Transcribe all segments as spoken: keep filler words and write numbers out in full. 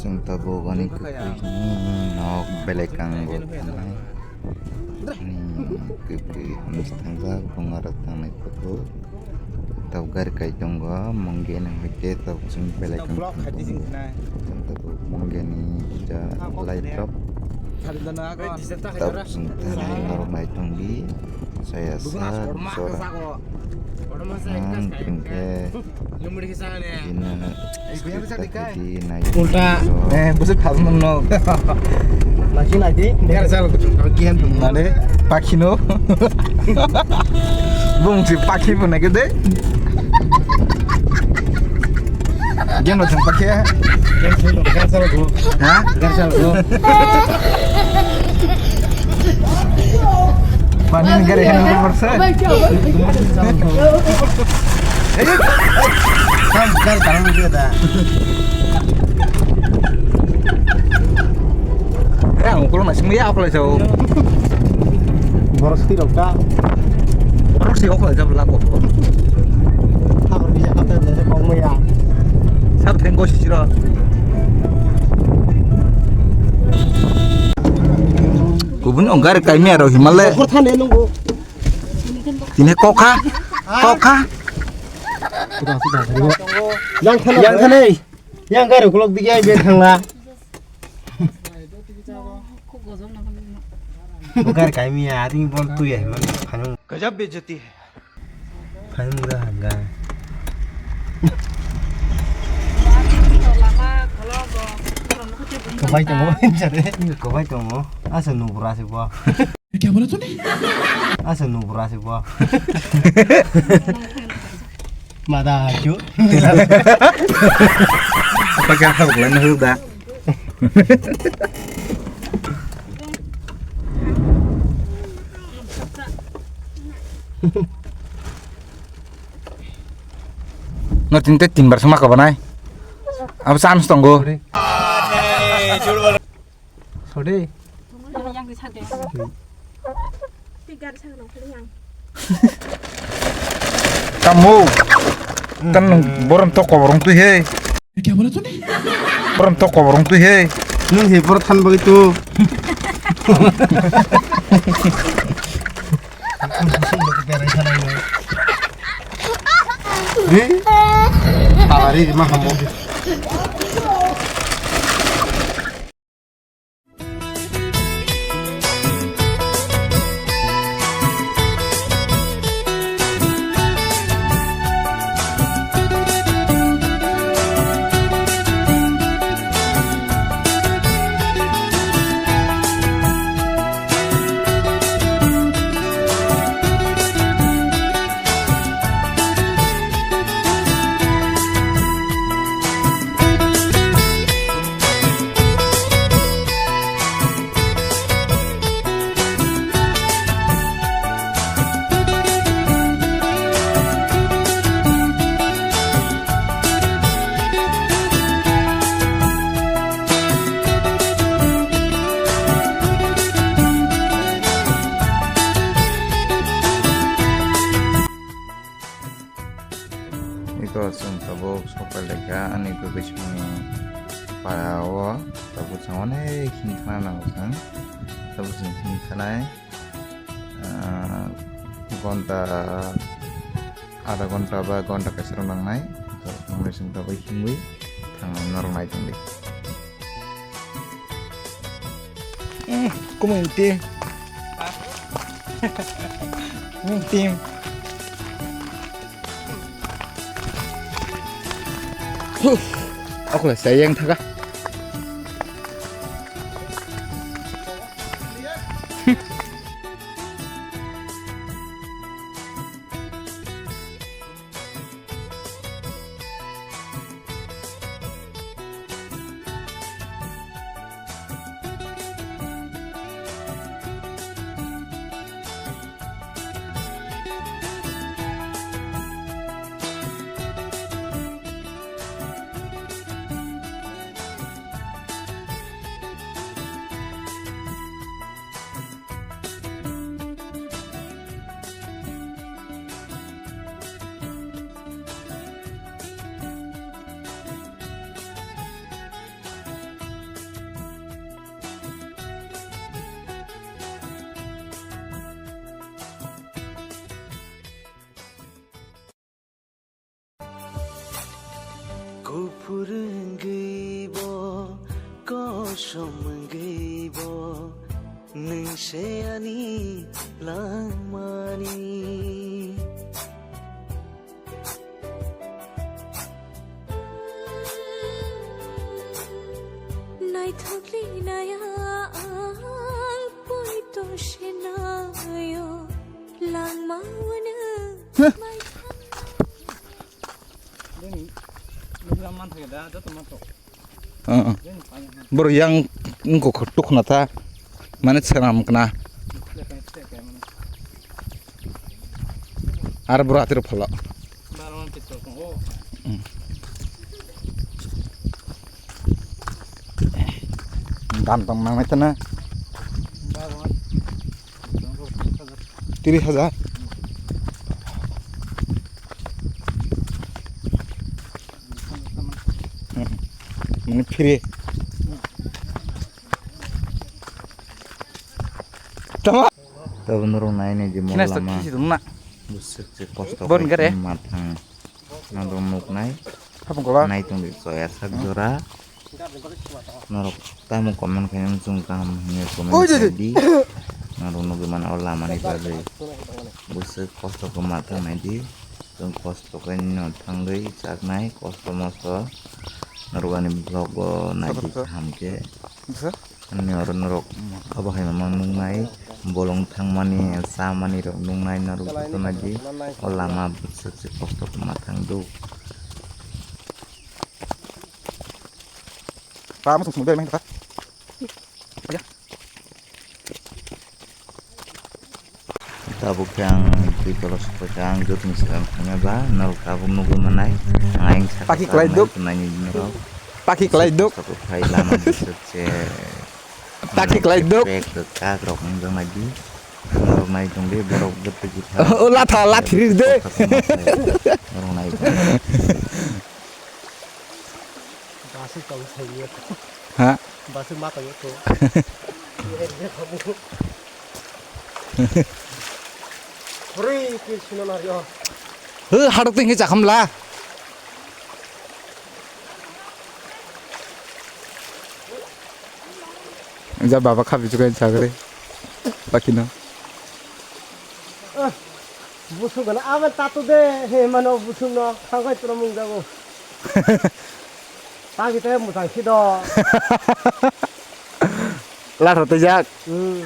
Chwng tabuk ani kwpwini nok belai kango thangnai. Ani kwpwi hamjak tangjak, bungarok tangnai photo. Tabuk gari kai tongo, Mongya ni hwnkhe tabuk chwng belai kang thango. Chwng tabuk Mongya ni kisa light rok. Tabuk chwng thangnai norok nai tongdi. Saya sa jora. Ang kringke. Bina ulta. Eh, busuk khas mano. Lagi lagi. Biar sal. Kian mane pakino. Bung si pakhi pun lagi deh. Game lo jumpa ke? Game sih, game sih lo. Hah? Game sih lo. Panin gare yang nomor se. Kan kan kan dia dah. Eh, ang ukulung nasi maya aku lah jauh. Boros ti rok ta. Boros ti aku lah jauh lah kok. Sabri ya kata dia kok maya. Sab thengko sisiro. Kubun onggar kaimi aro himale. Bokhor thane nunggu. Tini kokha. Kokha. Yang thane. Yang thane. Yang gari kulok digi ai ben thangla. Bukan kami ya, ating pon tu ya, man. Kanu. Gajab bejati hai. Kanu ga ga. Kobai tongo, jare. Kobai tongo. Asa nubra se bo. Kya bola tune? Asa nubra se bo. Mada hachu. Apa kya hal bulan hal da? No tinte timbar sama ka banai. Apa chance tongo? Sode. Yang di sade. Tigar sa nang yang. Kamu. Kan borom to koborong tu he. Kya bola tune? Borom to koborong tu he. Nung he bor than bagi tu. Ni. Tawari ma hamo. Iko chwng tabuk sopai laikha ani kwbwi songni para o, tabuk chwng onek himthana nango chwng, tabuk chwng himthanai, ah, gonta, adha gonta ba gonta kaisa rok nangnai, tabuk chwng tabuk himwi thangnai norok nai tongdi. Eh, como en ti. Como en ti. Uf, aku lah sayang thaga. Buphur wngwi bo, kosom wngwi bo, nwng se ani langmani. Naithok linaya ang poito se nayo langma wano. Huh. Bini nukla man thangya da, joto man tok. Ah, ah. Bini payung han. Boro yang wngkha kho tukhna ta, mane swnam khna. Sle kai, sle kai mane. Ar boro atiro phala. Baro man pistol kong, oh. Hmm. Dan tong nangnai tana. Baro man. Tiri hajar. Mane free. Tama. Tabuk norok nainai di mol lama. Buswk se kosto. Bon gare. Mathang. Norok nuknai. Hapung kola. Nai tongdi soya sak jora. Norok tamo comment khaina chwng kaham hwnwi comment khaidi. Norok nugwi mano o lamani bagwi. Buswk kosto kwma thangnai di. Chwng kosto khe no thangwi chaknai kosto mosto. Norok ani vlog o naidi kaham khe. Ani oro norok abo hai ma nuknai bolong thangmani chamani rok nuknai norok joto naidi o lama buswk se kosto kwma thangdo. Tamo sung sung dai main kha. Tabuk khe ang twi kolos khe ang joto ni saka wngkha ba norok tabuk nugwi manai. Ang ayang saka. Paki kwlai duk. Naini norok. Paki kwlai duk. Saka phai lama biswk se. Paki kwlai duk. Bek kak rok wngjaknai di. Norok nai tongdi borok bwtwi bwtha. O latha lathi ri de. Norok nai tongdi. Baswk tong thai ya. Ha? Baswk ma tong ya to. Hurry, kir sino na rio. He, hadok ting ke chakhamla. Ja baba khabi chukai chagre. Bakino. Ah, busuk gana aban tatu de, he mano busuk no, khagai turo mung jago. Tagi te mutang sido. Latha twijak. Hmm.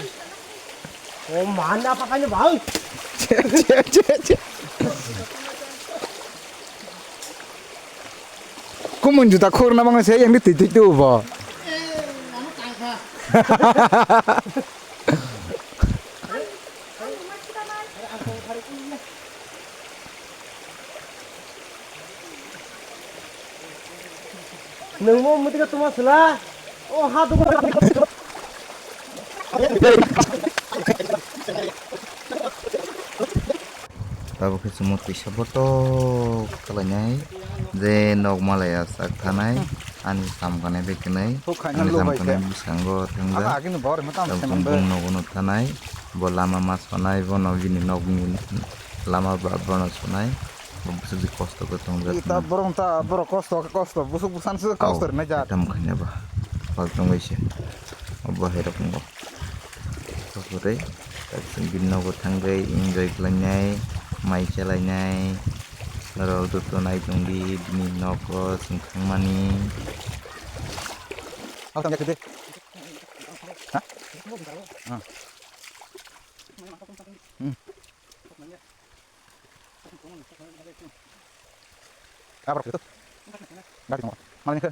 O man apa kanya bang? Che, che, che, che. Kumun juta khorna mangse yang di twi twi tu bo. Nungmo mutika tuma sula. O ha dugo. Tabuk khe chwngno twisa botok khlainai je nok malaya sak thanai ani samkanai bai kwnwi ani samkanai bwskango thangjak. Tabuk chwng bung nogo no thanai bo lama ma sonai bono bini nokni lama ba bono sonai. Bwswk kosto khe tongjak. Ita borok ta borok kosto kosto busuk busan se kosto rinai jat. Tam khanya ba. Pal tongwi se. Obo hai rok wngo. Sokore. Tak sing bini nogo thangwi enjoy khlainai, mai chalainai. Norok joto nai tongdi bini nogo chwng thangmani. Apa tong jat de? Ha? Hmm. Abar kito. Gari tong. Mana ni ke?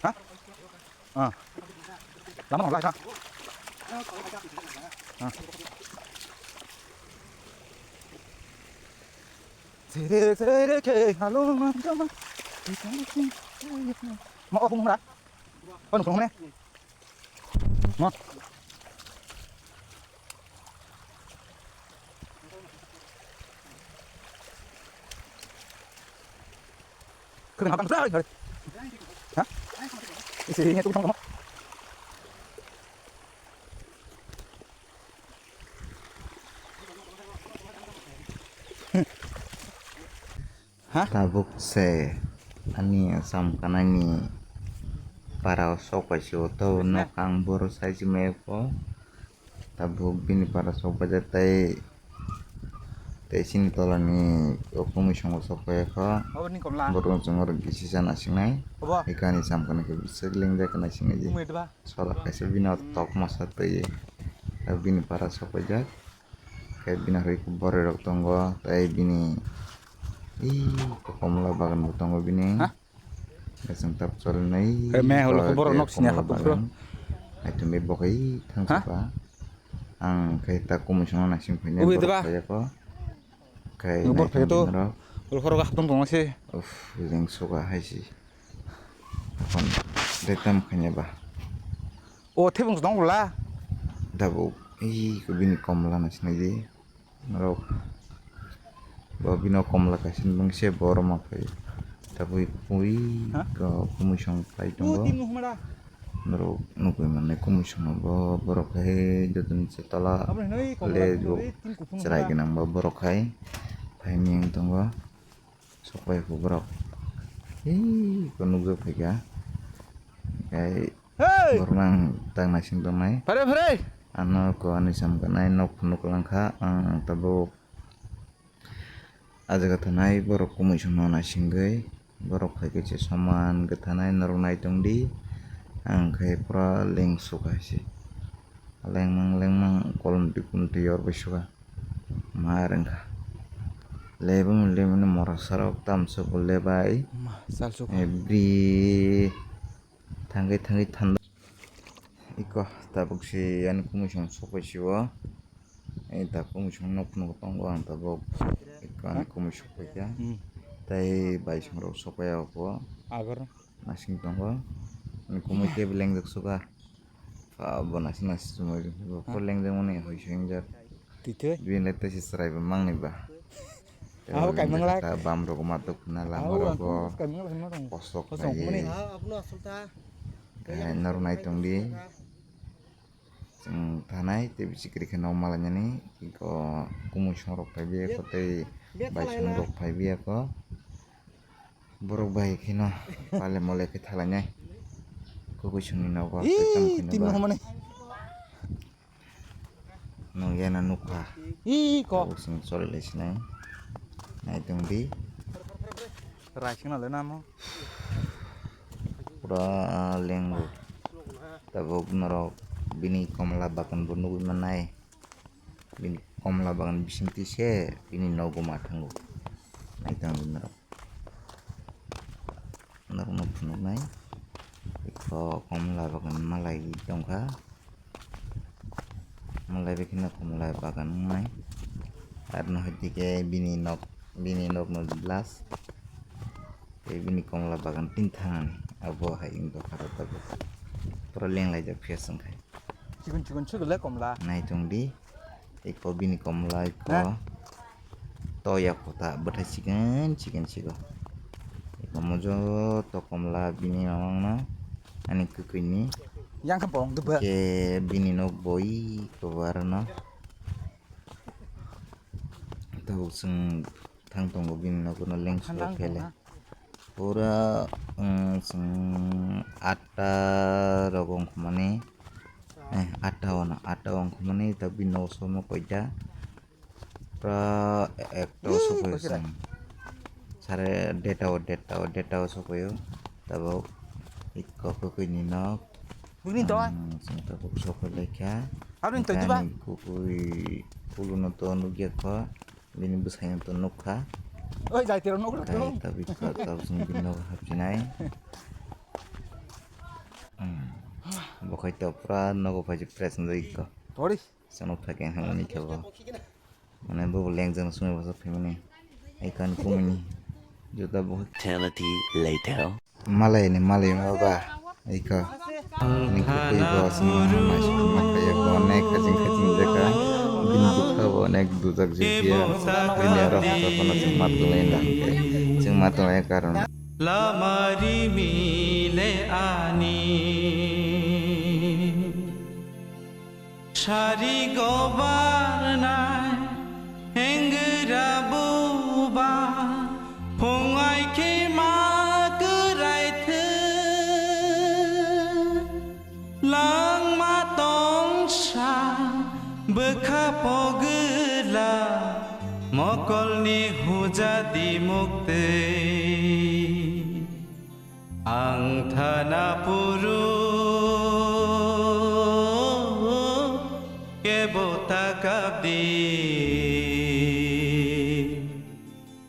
Ha? Ah. Lama nolai ha. Ah. Sere sere ke halo ma jama. Ma o bung ra. Kon bung ne. Ma. Kau nak apa? Ha? Isi ini tu tong. Ha? Tabuk se ani Assam kanani para o sok pai se o, to nok ang boro sai se mai ko. Tabuk bini para sok pai ja tei, tei sini tola ni o kumui songo sok pai kho. Obo ni komla. Borok chwng oro gisi chana singnai. Obo. Eka ani Assam kana khe bwswk lengjak kana singnai di. Kumui diba? Sola kaisa bini o tok masa twi, bini para sok pai jak. Khe bini hai boroi rok tongo, tei bini ih komla bagan bo tongo bini. Ha? Khe chwng tab choli nai. Khe me holo khe borok nok sini komla hapuk bagan. Hai tumi bo khe thang suka. Ang khe ta kumui songno naising phai nai borok phai ya ko. Khe borok phai to. Holo khoro ga hapung tongo se. Uff, jeng suka hai si. Kon de tam khanya ba. O thebung tong bwla. Tabuk, ih, ko bini komla na sinai di. Norok, bo bino komla kaisa bung se bo roma phai. Tabuk, ui, ko kumui song phai tongo. Norok, nugui mannai kumui song bo, borok hai, jotoni se tola, le, bo, chwrai gwnang bo, borok hai, phai miyang tongo. Sok pai kho borok. Hei, ko nukjak phaikha. Hei, borok nang tak naising tongnai. Phare, phare. Ano ko ani sam kanai nok phunuk langkha. Ang tabuk ah jaga thanai borok kumui songno naisingwi. Borok phaikhe se soman gwthanai norok naitongdi. Ang khe pura leng sukha se. Lengmang, lengmang, kolom twi, kolom twi yor bai sukha. Ma rwngkha. Lebamani, lebamani morasarok tamsok bo lebai. Ma, salsukha. Every thangwi, thangwi thanda. Iko tabuk se ani kumui song sokoi se o. Ani ta kumui song nok phunuk tongo ang tabuk. Iko ani kumui sokoi kha. Hmm. Tai bai song rok sokoi ya o. Agor. Nasing tongo. Ani kumui table lengjak suka. Pha, bo nasi nasi chumui bo. Ha? Ko lengjak mani hoi se hingjak. Twi twi. Bini le tei se chwrai bo mangni ba. Abo kaimang lak. Bam rok ma tok na lama rok bo. Kosok kosok mani. Norok nai tong di. Chwng thanai tei bisi kwrwi khe nok malainani. Iko kumui song rok phai bi eko tei bai song rok phai bi eko. Borok bai kheno pale mole khe thalainai. Kukui songni nogo. Ih, tini ba. Hamani. Nung yana nukha. Ih, ko. Tabuk song choli lai sinai. Nai tong di. Rai singna le namo. Pura lengo. Tabuk norok bini komla bagan bo nugui mannai. Bini komla bagan bisingtwi se bini nogo ma thango. Naitong di norok. Norokno phunuknai. Iko komla bagan malai tongkha. Malai bikhino komla bagan wngnai. Arno hai dike bini nok, bini nokno glass. Tei bini komla bagan tin thanani. Abo hai wngkha tabuk. Pura lenglaijak phiya se wngkha. Chikon chikon chikon le komla. Nai tong di. Iko bini komla iko. Ha? To ya kota bwthai chikon chikon chikon. Iko mo joto komla bini mamang no. Ani kwkwi ni. Yang khe bong dubha. Ke bini nok boi ko aro no. Tabuk chwng thang tongo bini nogo no lengsu phele. Pura, um, chwng atta rok wngkha mani, eh, atta wano, atta wngkha mani, ta bini nogo somo koita. Pura ekta o sokoyo chwng. Sare deta o, deta o, deta o sokoyo. Tabuk ikko kwkwi ni nok. Bini to? Chwng tabuk sokoi laikha. Aboni to diba? Kwkwi puluno to nukya kho. Bini bwsai no to nukha. Oi, jai tero nukha. Tabuk, tabuk chwng bini nogo hapsinai. Hmm. Bo khai to pura nogo phai fresh wngwi kho. Tori. Chwng phai khe hamani khe bo. Mane bo lengjak sumui bwsa phaimani. Ai kan kumuni. Juta bo. Eternity later. Malai ni malai ma ba. Iko. Ni kukui bo sini ma ma kaya bo nek kajing kajing jaka. Bini bukha bo nek dujak jibia. Bini aro hata kono chwng ma tonglaina hwnkhe. Chwng ma tonglai karon. Lamari mile ani. Sari gobar nai. Hengira bu. Bwkha pogwla mokolni hujadi muktwi. Ang thana phuru kebo takabdi.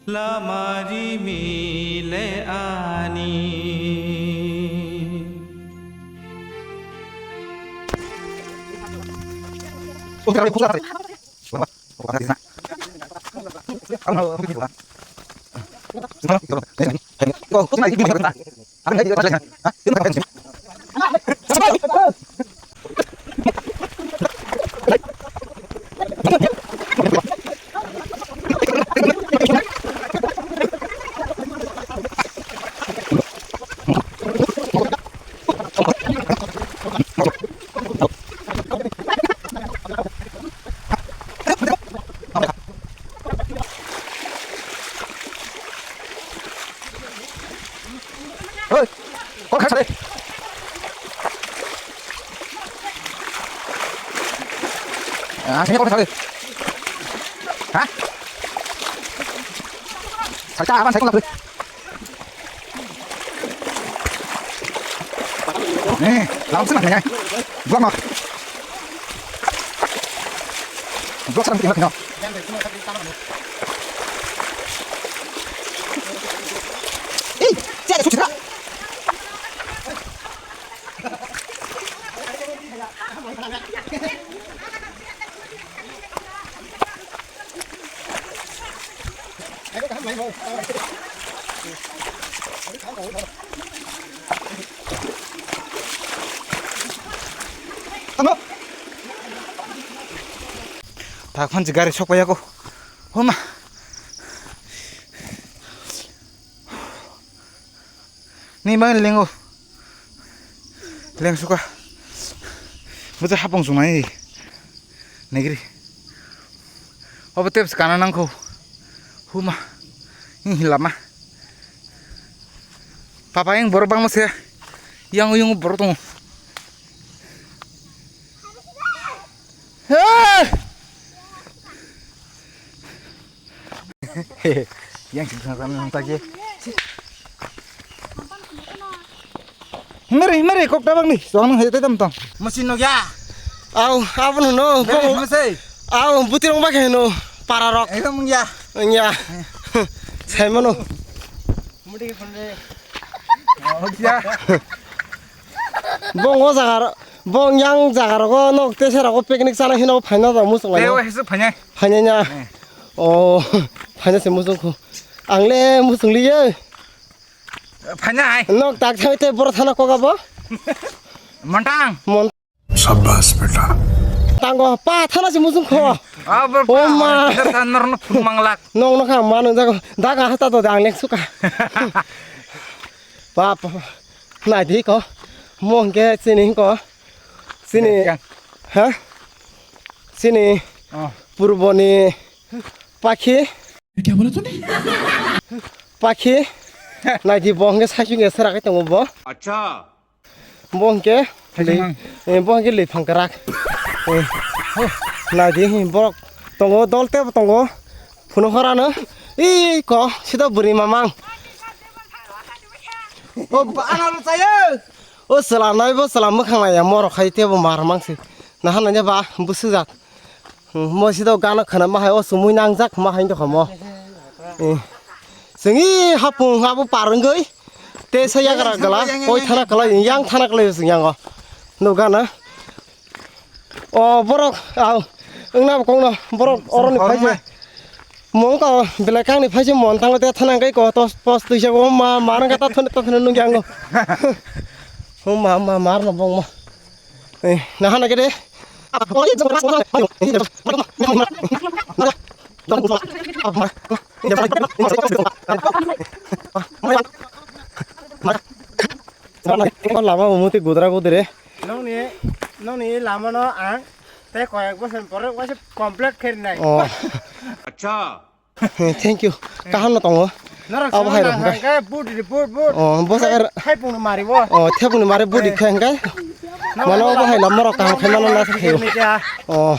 Lama rimile ani. Oi, kok kha sare. Ah, sini kok kha sare. Ha? Salta, awan, salta, Eh, langsung aja ya. Gua mau. Gua serang tinggal tinggal. Ih, saya ada suci. Tak phone si gari sok payako. Homa. Ni bang lengo. Leng suka. Buta hapong sungai. Negri. Obo tep kana nangkho. Huma. Ini lama. Papa yang borok bangma se. Yang yung borok tong. Hei! Yang sing sang sang tagi. Himari, himari, kok tabang ni. Soalnya hajat tam tong. Mesin no ya. Au, apa no no? Mesin mesin. Au, butir ong bak no. Para rok. Ekdom ya. Ya. Sai mano. Mudik phone de. Oh ya. Bong o jaga, bong yang jaga rogo nok te sera ko picnic sana hino phaina da musung lai. Teo hesu phanya. Phanya nya. Eh. Oh, phanya se musung ko. Ang le musung liye. Phanya ai. Nok tak thai te boro thana ko ga bo. Montang. Mon. Sabas beta. Tango pa thana se musung ko. Ah, bro. Oh ma. Kita tanor no phun manglak. Nong no kha ma nang jago. Daga hata to dang lek suka. Pap. Nai di ko. Mong ke sini ko. Sini. Yang. Ha? Sini. Oh. Purboni pakhi. Kya bola tune? Pakhi. Nai di bo hwnke sai chwng ya sera kai tongo bo. Acha. Bo hwnke. Hai le, mang. Eh, bo hwnke le phang krak. Eh. Nai di borok tongo dol te tongo. Phunu horano. Ih ko sida buri mamang. O ba ana lo chayo. O chwla nai bo chwla mwkhang nai ya morok hai tebo mar mang se. Naha nai ba bwswk jak. Hmm, mo sido gana khana ma hai o sumui nang jak ma hai dokha mo. Hmm. Chwngwi hapung abo par wngwi te sa yagra gala koi thana kala yang thana kala chwng yang o. No gana. O borok au wngna bo kongno borok oro ni phai se. Mong ka belai kang ni phai se mon tango te thana kai ko tos pos twi se o ma mar ga ta thon ta thon nung yang o. O ma ma mar no bong ma. Eh, na hana kede. Lama umuti gudra gudre. Nongni, nongni lama no ang te koyek bosor pore waisa complete kherinai. Oh. Acha. Thank you. Kaham no tongo. Norok abo hai rok hingke. Budi, bud, bud. Oh, bo sakar. Hai pung mari bo. Oh, thepung mari budi khe hingke. Mano bo hai lamma rok kaham khe mano na khe. Oh.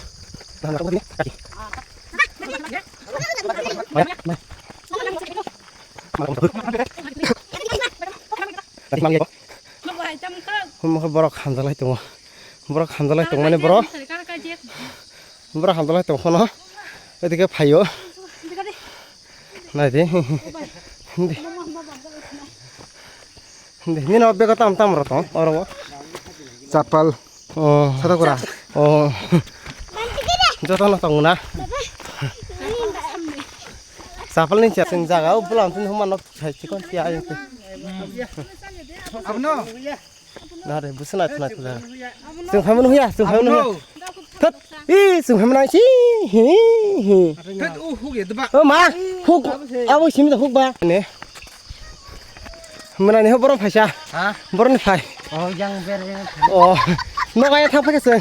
Nahan jaga tongmani. Kati. Maya, maya. Hum, borok hamjalai tongo. Borok hamjalai tongmani borok. Borok hamjalai tongphano. Edike phaio. Naidi. Hindi. Hindi. Nini o bego tam tam ro tong. Oro o. Chapal. Oh. Sata kura. Oh. Joto no tong na. Chapal ni chasing jaga o bulam tin huma nok khai chikon tia ayo. Abno. Nare, busa na thuna thuna. Chwng phaimano huya, chwng phaimano huya. Thot, i, chwng phaimano si, hi, hi. Thot, o huk ya deba. O ma, huk, abo simi da huk ba. Ne. Mwnani ho borok phaisa. Ha? Borok ni phai. Oh, yang ber yang. Oh, no kaya thang phai se.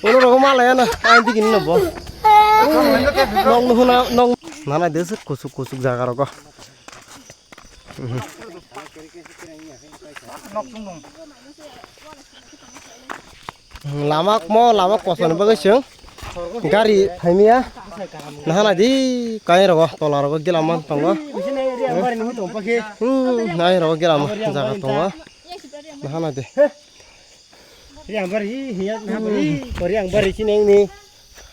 Ulo rogo malaya na, ang digini no bo. Nong no huna, nong. Nana desa kusuk kusuk jaga rogo. Lama mo lama koson bagwi chwng gari phaimia nahana di kai rogo tola rogo gila man tongo. Hmm, nai rogo gila man jaga tongo nahana di. Yang bari, yang bari, bari yang bari sini ini.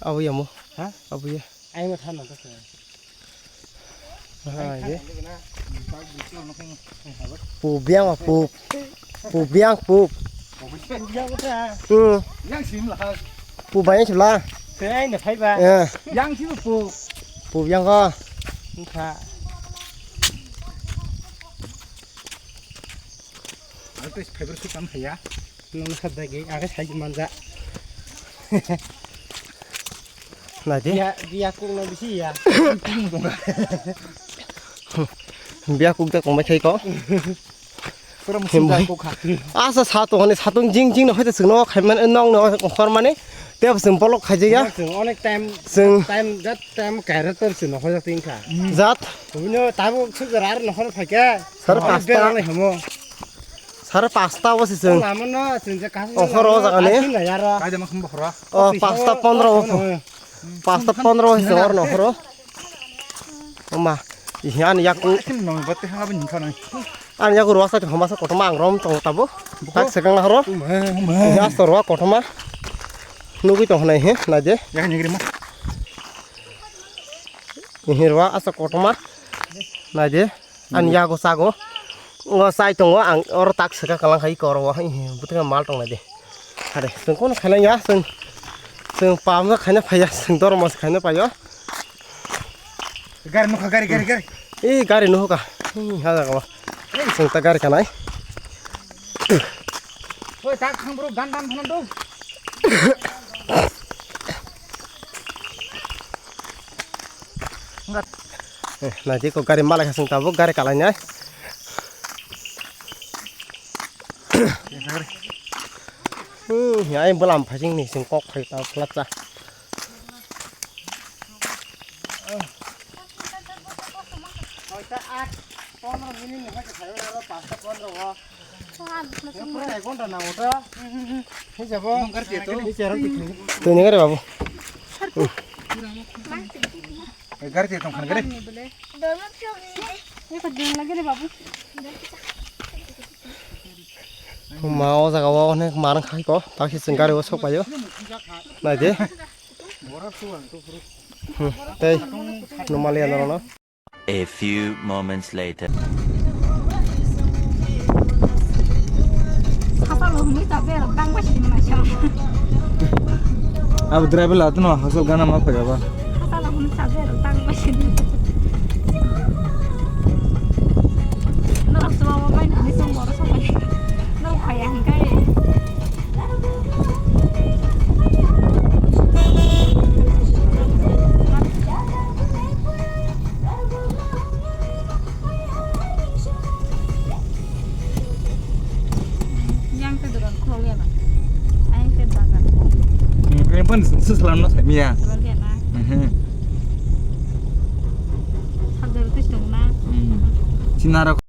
Abu ya mo? Hah? Abu ya. Ayo thana to. Hai. Pu biang pu. Pu biang pu. Yang kota. Hmm. Yang sim lah. Pu bayang sebelah. Saya ini phai ba. Ya. Yang sim pu. Pu biang ko. Engkha. Aku favorite sih kan ya. Nang kha dagi, age sai manja. Nadi? Biya, biya kung no bisi ya. Biya kung ta kung mai khai ko. Pura musim jai ko kha. Asa satung ani satung jing jing no hoite sing no khai man nong no hor mani. Te sing bolok khai ya. Sing onek time, sing time that time kaira tor sing no hoi ting kha. Jat. Bino tabu suk jar no hor phai ke. Sar pasta. Berang le hamo. Sare pasta bo se chwng. Lama no chwng je kasu. Okhoro jaga ni. Asin na yara. Kaida ma khum bokhora. O pasta pondro. Pasta pondro se or no khoro. Oma. Ihan yaku. Asin no bote hanga bin khana. An yaku ruwa sa homa sa kotoma ang rom tong tabo. Tak sekang na khoro. Oma, oma. Ihan so ruwa kotoma. Nugui tong nai he na de. Yakan yagri ma. Ihe ruwa asa kotoma. Na de. Ani yago sago. O sai tongo ang oro tak saka kalang khai koro o. Buteng mal tong de. Are sung kono khaina ya sung. Sung pam khaina phaya sung dormo khaina payo. Gari nukha gari gari gari. E gari nukha. Ha jaga. Sung ta gari kanai. Oi tak khang bro gan dan thanan do. Eh, na di ko gari malai khasing tabuk gari kalai nai. Hmm, Ai bwlam phaising ni sing kok phai ta phlak cha. Hoita aat pondro minute ni hoite phai aro pasta pondro o. Pura ek ghonta nango ta. Hijabo. Twi ni gari babu. Gari te tong khan gari. Eko din lagi re babu. Ma o jaga o onek marang khai ko, bakhe chwng gari o sok paio. Nai de. Hmm, tei. Numali ano no. A few moments later. Abo driver la tuno hasol gana ma phai ba. Yang ke duran khulok ya na. Ayang ke bagan khulok. Hmm, yang pun susah lah no saya. Khulok ya na. Mhm. Sadar tu sung na. Hmm. Sinara